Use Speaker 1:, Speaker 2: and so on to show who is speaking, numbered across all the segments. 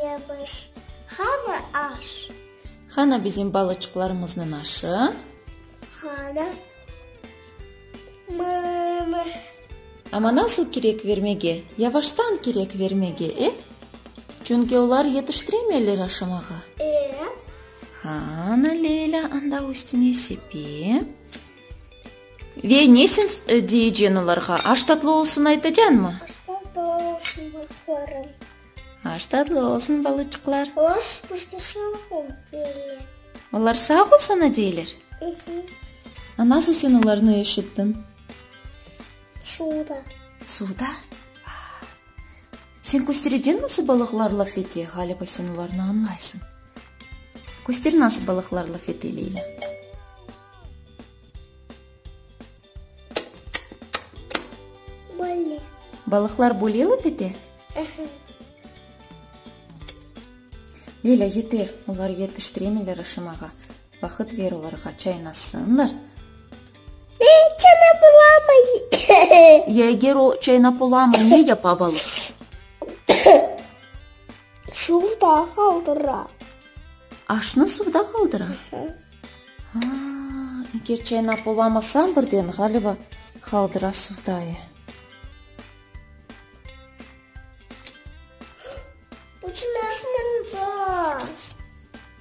Speaker 1: Yemiş. Hanı aş?
Speaker 2: Hana bizim balıçıqlarımıznıñ aşı?
Speaker 1: Hana mını?
Speaker 2: Amma nasıl kerek vermege? Yavaştan kerek vermege, e? Çünki olar yetiştiremeyler aşamağa.
Speaker 1: E.
Speaker 2: Hana Leylâ anda üstüne sepe. Ve ne sen deyeceñ olarğa? Aş tatlı olsun aytacañmı?
Speaker 1: Aş tatlı olsun, balalarım.
Speaker 2: Aş tatlı olsun, balıçıqlar.
Speaker 1: Olar bizge sağ ol deyler.
Speaker 2: Olar sağ ol sana deyler? A nasıl sen olarnı eşittiñ?
Speaker 1: Suvda.
Speaker 2: Suvda? Sen köstereceñ nasıl balıqlar laf ete, ğaliba sen olarnı añlaysıñ. Köster nasıl balıqlar laf ete, Leylâ.
Speaker 1: Böyle.
Speaker 2: Balıqlar böyle laf ete? Leylâ, yeter, olar yetiştiremeyler aşamağa. Vaqıt ver olarğa, çaynasınlar.
Speaker 1: Ne çaynap olamay.
Speaker 2: Ya eger o çaynap olamay, ne yapa balıq?
Speaker 1: Suvda qaldıra.
Speaker 2: Aşnı suvda qaldıra? Ha, eger çaynap olamasa birden, ğaliba, qaldıra suvda, e.
Speaker 1: Bütün aş mında.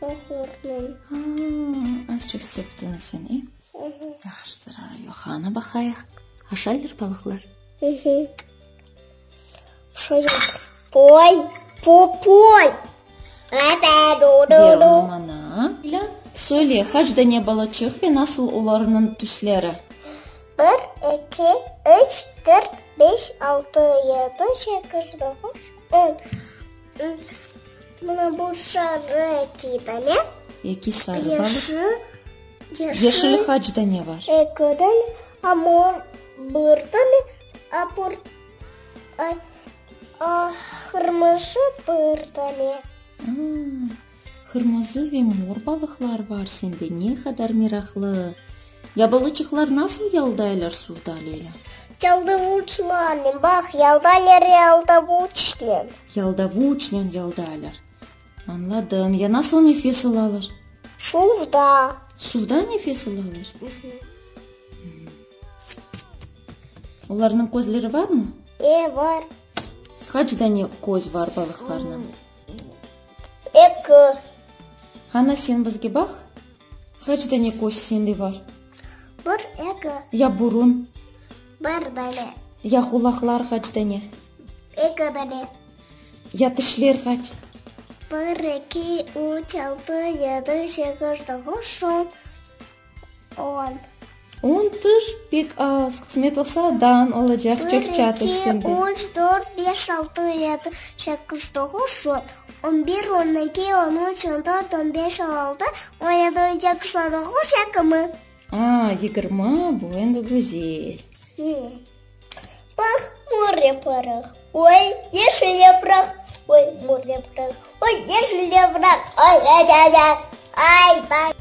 Speaker 1: Baqlarnıñ.
Speaker 2: Ha, azçıq septiñ sen, e? Yahşı, zararı yoq. Qani, baqayıq, aşaylar balıqlar?
Speaker 1: Poy, po-poy.
Speaker 2: Ber onı maña. Söyle, qaç dane balaçıq ve nasıl olarnıñ tüsleri?
Speaker 1: Bir, eki, üç, dört, beş, altı, yedi, sekiz, doquz, on. Mına bu sarı eki dane.
Speaker 2: Eki sarı balıq.
Speaker 1: Yeşil,
Speaker 2: yeşil qaç dane var?
Speaker 1: Eki dane, a mor bir dane, a port, a qırmızı bir dane.
Speaker 2: Qırmızı ve mor balıqlar var sende, ne qadar meraqlı! Ya balıçıqlar nasıl yaldaylar suvda, Leylâ?
Speaker 1: Yaldavuçlarnen, baq, yaldaylar yaldavuçnen.
Speaker 2: Yaldavuçnen yaldaylar. Añladım. Ya nasıl nefes alalar?
Speaker 1: Suvda.
Speaker 2: Suvda nefes alalar? Olarnıñ közleri barmı?
Speaker 1: E, bar.
Speaker 2: Qaç dane köz bar balıqlarnıñ?
Speaker 1: Eki.
Speaker 2: Qana, sen bizge baq. Qaç dane köz sende bar?
Speaker 1: Bir, eki.
Speaker 2: Ya burun?
Speaker 1: Bir dane.
Speaker 2: Ya qulaqlar qaç dane?
Speaker 1: Eki dane.
Speaker 2: Ya tişler qaç?
Speaker 1: Bir, eki, üç, altı, yedi, sekiz, doquz, on. On.
Speaker 2: On tiş pek az, qısmet olsa, daa olacaq çoqça tiş sende.
Speaker 1: Bir, eki, üç, dört, beş, altı, yedi, sekiz, doquz, on. On bir, on eki, on üç, on dört, on beş, on altı, on yedi, on sekiz, on doquz, yigirmi.
Speaker 2: A, yigirmi, bu endi güzel.
Speaker 1: Baq, mor yapraq, oy, yeşil yapraq, oy, mor yapraq, oy, yeşil yapraq, oy, ay, ay, ay, ay, bay.